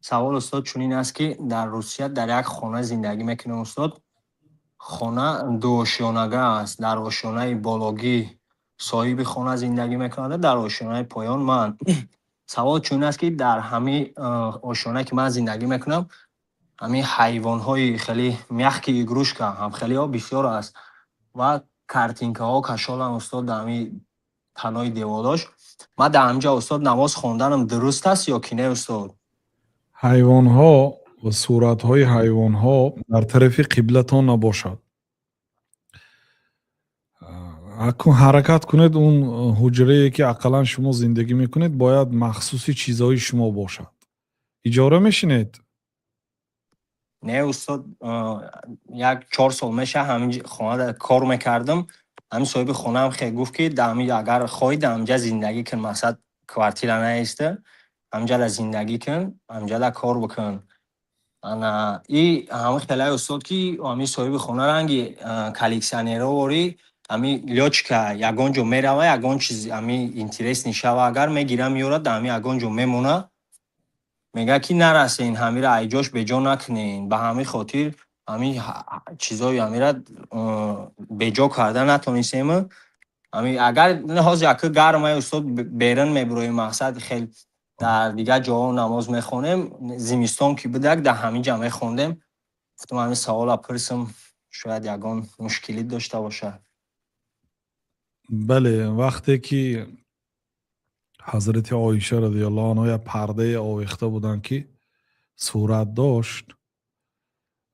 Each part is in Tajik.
Савол, устод, чунин аст, ки дар Русия дар як хона зиндагӣ мекунем, устод. Хона дуошёнага аст. Дар ошёнаи бологӣ соҳиби хона зиндагӣ мекунад, дар ошёнаи поён ман. Савол чунин аст, ки дар ҳамин ошёнае, ки ман зиндагӣ мекунам, ҳамин ҳайвонҳои хеле мягкий игрушка ҳам хелеҳо бисёр аст ва картинкаҳо кашоланд, устод, дар ҳамин танои деворҳош. Ман дар ҳамин ҷо, устод, намоз хонданам дуруст аст ё ки не, устод? Ҳайвонҳо ва суратҳои ҳайвонҳо дар тарафи қиблатон набошад. Акун ҳаракат кунед, он ҳуҷрае, ки ақаллан шумо зиндагӣ мекунед, бояд махсуси чизҳои шумо бошад. Иҷора мешинед? Не, устод, як 4 сол мешавад, ҳамин хона кор мекардам. Ҳамин соҳиби хонаам хе гуфт, ки агар хоҳӣ, дар ҳаминҷа зиндагӣ кун, мақсад, квартира наиста, ҳаминҷа зиндагӣ кун, ҳаминҷа кор бикун. Ана и ҳамин хелаи, устод, ки ҳамин соҳиби хона ранги коллекционероворӣ, ҳамин лёчка, ягон ҷо мерава, ягон чиз ҳамин интересный шава, агар мегира, меорад, дар ҳамин ягон ҷо мемона. Мегӯяд, ки нарасен, ҳамира айҷош беҷо накунен. Ба ҳамин хотир ҳамин чизҳои ҳамира беҷо карда натонистем. Ҳамин агар ҳозир яка гармае, устод, берун мебуроем, мақсад, хел дар дигар ҷоҳо намоз мехонем. Зимистон ки будак, дар ҳамин ҷа мехондем. Гуфтам, ҳамин савола пурсам, шояд ягон мушкилӣ дошта бошад. Бале, вақте ки ҳазрати Оиша радиаллоҳу анҳо як пардае овехта буданд, ки сурат дошт,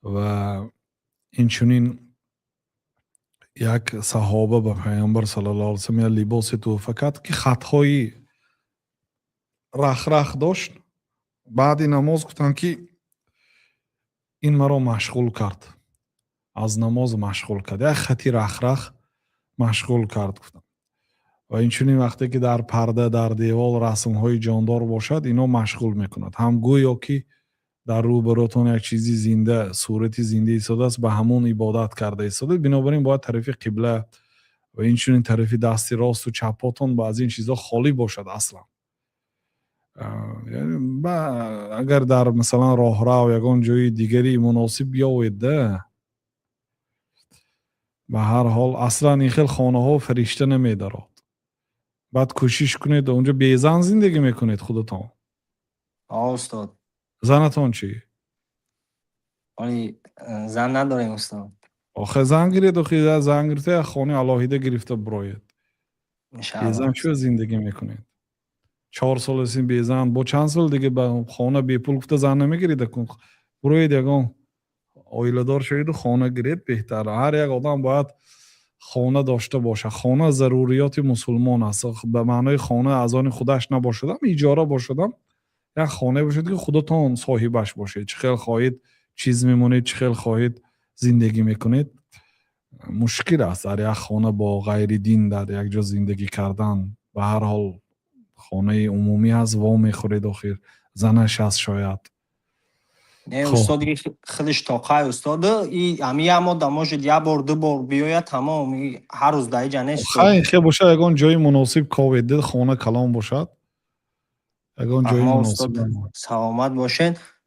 ва инчунин як саҳоба ба Пайғамбар саллаллоҳу алайҳи васаллам як либосе туҳфа кард, ки хатҳои рахрах дошт. Баъди намоз гуфтанд, ки ин маро машғул кард, аз намоз машғул кард, як хати рахрах машғул кард, гуфтанд. Ва инчунин вақте ки дар парда, дар девол расмҳои ҷондор бошад, ино машғул мекунад. Ҳам гӯё ки дар рӯбарӯтон як чизи зинда, сурати зинда истодааст, ба ҳамон ибодат карда истода. Бинобар ин бояд тарафи қибла ва инчунин тарафи дасти росту чапотон ба аз ин чизҳо холӣ бошад аслан. Агар дар, масалан, роҳрав, ягон ҷои дигари муносиб биёвед да. Ба ҳар ҳол, аслан ин хел хонаҳо фаришта намедарод. Баъд кӯшиш кунед, онҷо безан зиндагӣ мекунед худатон? Устод. Занатон чӣ? Оли зан надорем, устод. Охе, зан гиред. Охи, зан гирифта, як хонаи алоҳида гирифта бироед. Безан чӯ зиндагӣ мекунед? 4 сол ҳастин безан, бо чанд сол дига ба хона бепул гуфта зан намегиред. Бироед, ягон оиладор шаведу хона гиред, беҳтар. Ҳар як одам бояд хона дошта бошад. Хона заруриёти мусулмон аст. Ба маънои хона аз они худаш набошадам, иҷора бошадам, як хонае бошад, ки худатон соҳибаш бошед, чӣ хел хоҳед чиз мемонед, чӣ хел хоҳед зиндагӣ мекунед. Мушкил аст дар як хона бо ғайри дин дар як ҷо зиндагӣ кардан. Ба ҳар ҳол, хонаи умумӣ ҳаст, во мехӯред. Охир занаш аст шояд. Не, устод, худаш тоқай, устод, и ҳами як моҳ может як бор, ду бор биёяд, тамом, ҳар рӯз дар иҷа нест. Хай, хе бошад, ягон ҷои муносиб ковед, хона калон бошад, ягон ҷои муносиб. Саломат бошед.